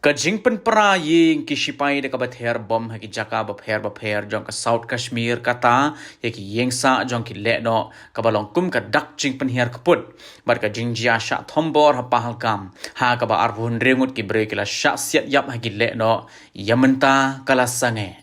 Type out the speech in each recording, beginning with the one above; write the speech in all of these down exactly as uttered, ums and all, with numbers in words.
Ka jingpynpra ïing ki shipai da kaba ther bom ha ki jaka bapher bapher jong ka South Kashmir kata ïa ki ïing sah jong ki lehnoh kaba long kum ka dak jingpynhiar kput bad ka jingjia shah thombor ha Pahalgam ha kaba arphew hynriew ngut ki briew ki la shah siat ïap ha ki lehnoh ïa mynta ka la sangeh.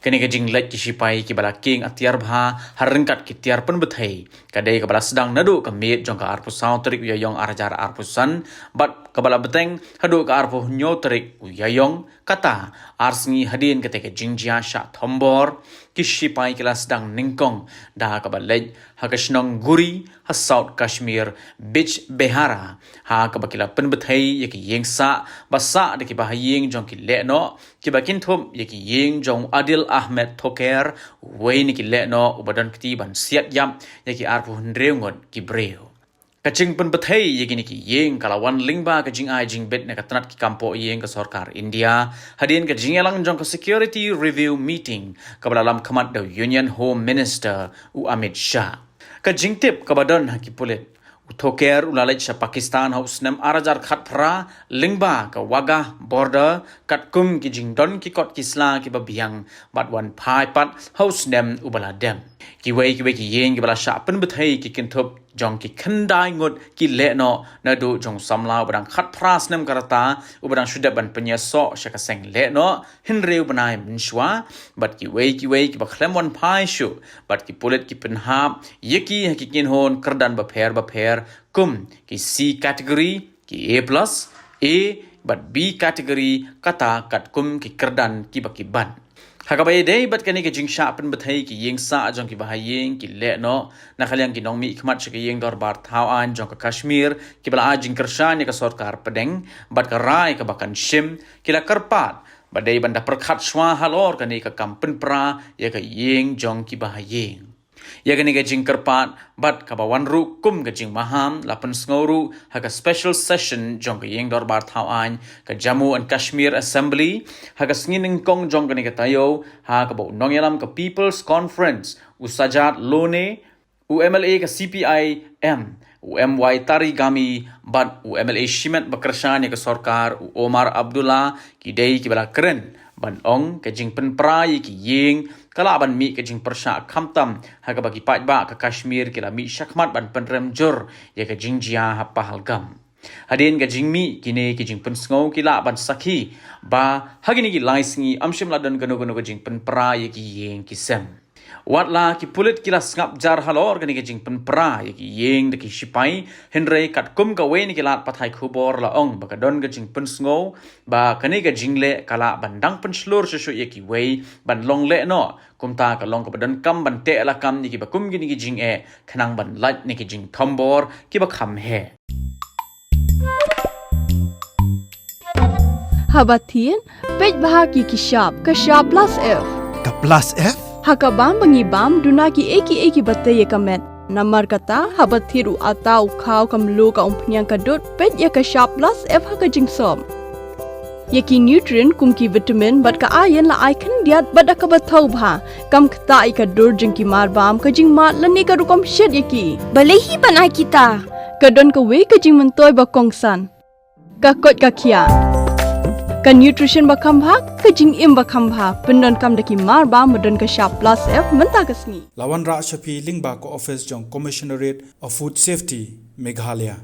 Kane ka jingleit ki shipai kiba la kieng atiar bha ha ryngkat ki tiar pynbthei ka dei kaba la sdang naduh ka miet jong ka arphew saw tarik u Ïaïong ar hajar arphew san bad kaba la bteng haduh ka arphew hynñiew tarik u Ïaïong, kata ar sngi hadien kata ka jingjia shah thombor ki shipai ki la sdang nyngkong da kaba leit ha ka shnong Guri ha South Kashmir, Bijbehara, ha kaba ki la pynbthei ïa ki ïing sah ba sah da ki bahaïing jong ki lehnoh kiba kynthup ïa ki ïing jong Adil Ahmed Thoker, uwei na ki lehnoh uba don kti ban siat ïap ïa ki arphew hynriew ngut ki briew. Ka jingpynbthei ïa kine ki ïing ka la wan lyngba ka jingai jingbit na ka tnat ki kam pohïing ka sorkar India hadien ka jingïalang jong ka Security Review Meeting kaba la lam khmat da u Union Home Minister u Amit Shah. Ka jingtip kaba don ha ki pulit, u Thoker u la leit sha Pakistan ha u snem ar hajar khatphra lyngba ka Wagah border katkum ki jingdon ki kot ki sla kiba biang bad wan phai pat ha u snem uba la dep. Kiwei kiwei ki ïing kiba la shah pynbthei ki kynthup jong ki khyndai ngut ki lehnoh naduh jong u samla uba dang khatphra snem ka rta uba dang shu dep ban pynïasoh sha ka seng lehnoh hynriew bnai mynshuwa bad kiwei kiwei kiba khlem wan phai shuh bad ki pulit ki pynhap ïa ki ha ki kynhun kyrdan bapher bapher kum ki C category, ki A plus, A bad B category, kata katkum ki kyrdan kiba ki bat. Ha kaba ïadei bad kane ka jingshah pynbthei ki ïing sah jong ki bahaïing ki lehnoh na ka liang ki nongmihkhmat sha ka ïing dorbar thaw aiñ jong ka Kashmir kiba la ai jingkyrshan ïa ka sorkar pdeng bad ka rai kaba kan shim ki la kyrpad ba dei ban da pyrkhat shuwa halor kane ka kam pynpra ïa ka ïing jong ki bahaïing. Ïa kane ka jingkyrpad bad kaba wan ruh kum ka jingmaham la pynsngew ruh ha ka special session jong ka ïing dorbar thaw aiñ ka Jammu and Kashmir Assembly ha ka sngi nyngkong jong kane ka taïew ha kaba u nongïalam ka People's Conference u Sajjad Loane, u M L A ka C P I M u M Y Tarigami bad u M L A shimet ba kyrshan ïa ka sorkar u Omar Abdullah ki dei kiba la kren ban ong ka jingpynpra ïa ki ïing ka lah ban mih ka jingpyrshah khamtam ha kaba ki paidbah ka Kashmir ki la mih shakhmat ban pynrem jur ïa ka jingjia ha Pahalgam. Hadien ka jingmih kine ki jingpynsngew ki lah ban sakhi ba ha kine ki lai sngi ym shym la don kano kano ka jingpynpra ïa ki ïing ki sem. Wat la ki pulit ki la sngap jar halor kane ka jingpynpra ïa ki ïing da ki shipai, hynrei katkum kawei na ki lad pathai khubor la ong ba ka don ka jingpynsngew ba kane ka jingleh ka lah ban dang pynshlur shuh shuh ïa kiwei ban long lehnoh, kumta ka long kaba donkam ban teh lakam ïa kiba kum kine ki jingeh khnang ban lait na ki jingthombor kiba kham heh. Haba thied, peit bha ki ki shap, ka shap plus F. Ka plus F? Ha ka bam ba ngi bam, duna ki ei ki ei kiba tei ïa ka met. Namar kata, haba thied u atta u khaw ka mluh ka umphniang ka dud, peit ïa ka shap plus F ha ka jingsop. Ïa ki nutrient kum ki vitamin bad ka iron la ai khyndiat bad da kaba thaw bha. Kam ktah ïa ka dur jong ki mar bam, ka jingmad lane ka rukom shet ïa ki. Balei hi ban ai kita? Ka don kawei ka jingmyntoi ba kongsan. Ka koit ka khiah. Ka nutrition ba kham bha, ka jingim ba kham bha. Pyndonkam da ki mar bam ba don ka shap plus F mynta ka sngi. La wanrah sha phi lyngba ka office jong Commissionerate of Food Safety, Meghalaya.